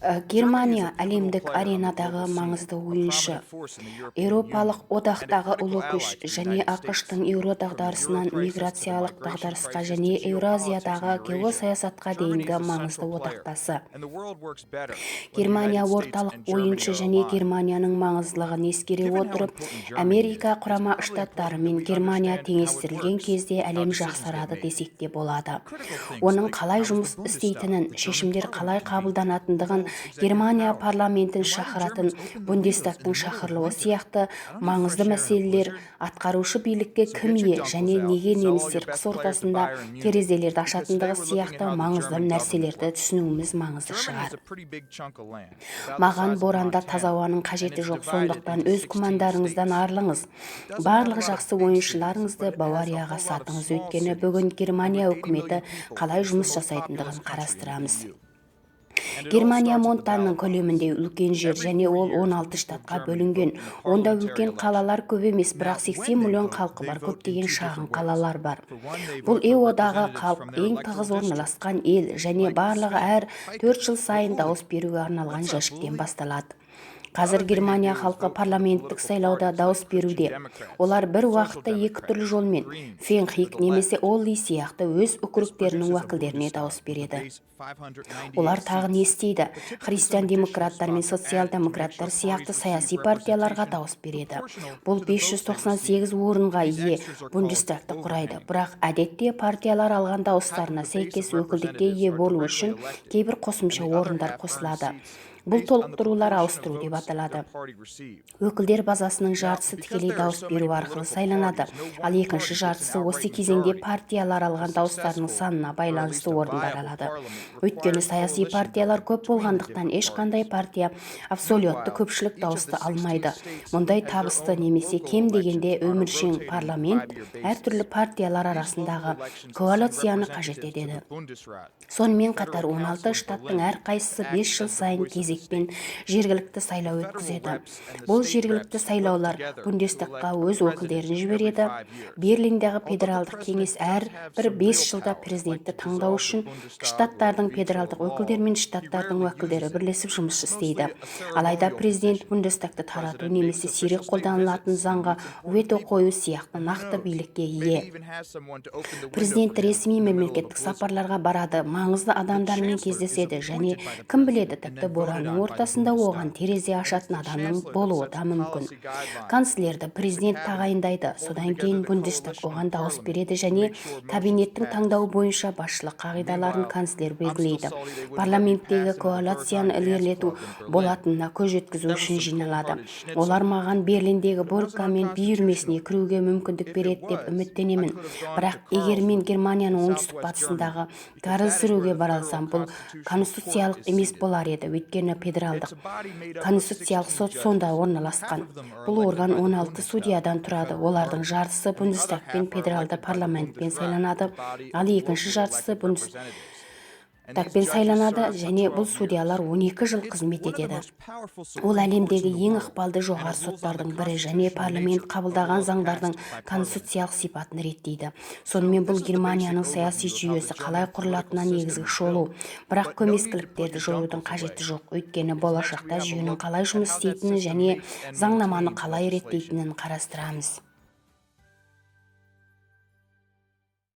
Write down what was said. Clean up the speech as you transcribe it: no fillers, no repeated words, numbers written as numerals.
Германия әлемдік аренадағы маңызды ойыншы, Еуропалық Одақтағы ұлы күш және АҚШ-тың еуро дағдарысынан миграциялық дағдарысқа және Еуразиядағы геосаясатқа дейінгі маңызды одақтасы. Германия орталық ойыншы және Германияның маңыздылығын ескере отырып, Америка Құрама Штаттары мен Германия теңестірілген кезде әлем жақсарады десек те болады. Оның қалай жұмыс істейтінін, шешімдер қалай қабылданатындығын, Германия парламентін шақыратын Бундестагтың шақырылуы сияқты маңызды мәселелер, атқарушы билікке кім ие және неге немістер қыс ортасында терезелерді ашатындығы сияқты маңызды нәрселерді түсінуіміз маңызды шығар. Маған боранда таза ауаның қажеті жоқ, сондықтан өз күмәндарыңыздан арылыңыз. Барлық жақсы ойыншыларыңызды Баварияға сатыңыз, өйткені бүгін Германия үкіметі қалай жұмыс жасайтындығын қарастырамыз. Германия Монтананың көлеміндей үлкен жер және ол 16 штатқа бөлінген. Онда үлкен қалалар көп емес, бірақ 80 миллион халқы бар көптеген шағын қалалар бар. Бұл ЕО-дағы халық ең тығыз орналасқан ел және барлығы әр 4 жыл сайын дауыс беруге арналған жәшіктен басталады. Қазір Германия халқы парламенттік сайлауда дауыс беруде. Олар бір уақытта екі түрлі жолмен, Фенхик немесе Олли сияқты өз округтерінің уәкілдеріне дауыс береді. Олар тағы не істейді? Христиан-демократтар мен социал-демократтар сияқты саяси партияларға дауыс береді. Бұл 598 орынға ие Бундестагты құрайды. Бірақ әдетте партиялар алған дауыстарына сәйкес өкілдікке ие болу үшін кейбір қосымша орындар қосылады. Бұл толықтырулар ауыстыру деп аталады. Өкілдер базасының жартысы тікелей дауыс беру арқылы сайланады, ал екінші жартысы осы кезеңде партиялар алған дауыстарының санына байланысты орындар алады. Өйткені саяси партиялар көп болғандықтан, ешқандай партия абсолютті көпшілік дауысты алмайды. Мұндай табысты немесе кем дегенде өміршең парламент әртүрлі партиялар арасындағы коалицияны қажет етеді. Сонымен қатар 16 штаттың әрқайсысы 5 жыл сайын кезекпен жергілікті сайлау өткізеді. Бұл жергілікті сайлаулар Бундестагқа өз өкілдерін жібереді. Берлиндегі федералдық кеңес әр бір 5 жылда президентті таңдау үшін штаттардың федералдық өкілдері мен штаттардың уәкілдері бірлесіп жұмыс істейді. Алайда президент Бундестагты тарату немесе сирек қолданылатын заңға вето қою сияқты нақты билікке ие. Президент ресми мемлекеттік сапарларға барады, маңызды адамдармен кездеседі және, кім біледі, тіпті боранның ортасында оған терезе ашатын адамның болуы да мүмкін. Канцлерді президент тағайындайды, содан кейін Бундестаг оған дауыс береді және кабинеттің таңдауы бойынша басшылық қағидаларын канцлер белгілейді. Парламенттегі коалицияны ілгерілету болатынына көз жеткізу үшін жиналады. Олар маған Берлиндегі Бергкамен би үйірмесіне кіруге мүмкіндік береді деп үміттенемін. Бірақ егер мен Германияның оңтүстік-батысындағы Карлсруге бара алсам, бұл конституциялық емес болар еді, өйткені федералдық конституциялық сот сонда орналасқан. Бұл орган 16 судьядан тұрады. Олардың жартысы Бундестаг пен федералды парламентпен сайланады, ал екінші жартысы Бундестагпен сайланады және бұл судьялар 12 жыл қызмет етеді. Ол әлемдегі ең ықпалды жоғары соттардың бірі және парламент қабылдаған заңдардың конституциялық сипатын реттейді. Сонымен, бұл Германияның саяси жүйесі қалай құрылатынына негізгі шолу. Бірақ көмескіліктерді жоюдың қажеті жоқ, өйткені болашақта жүйенің қалай жұмыс істейтінін және заңнаманы қалай реттейтінін қарастырамыз.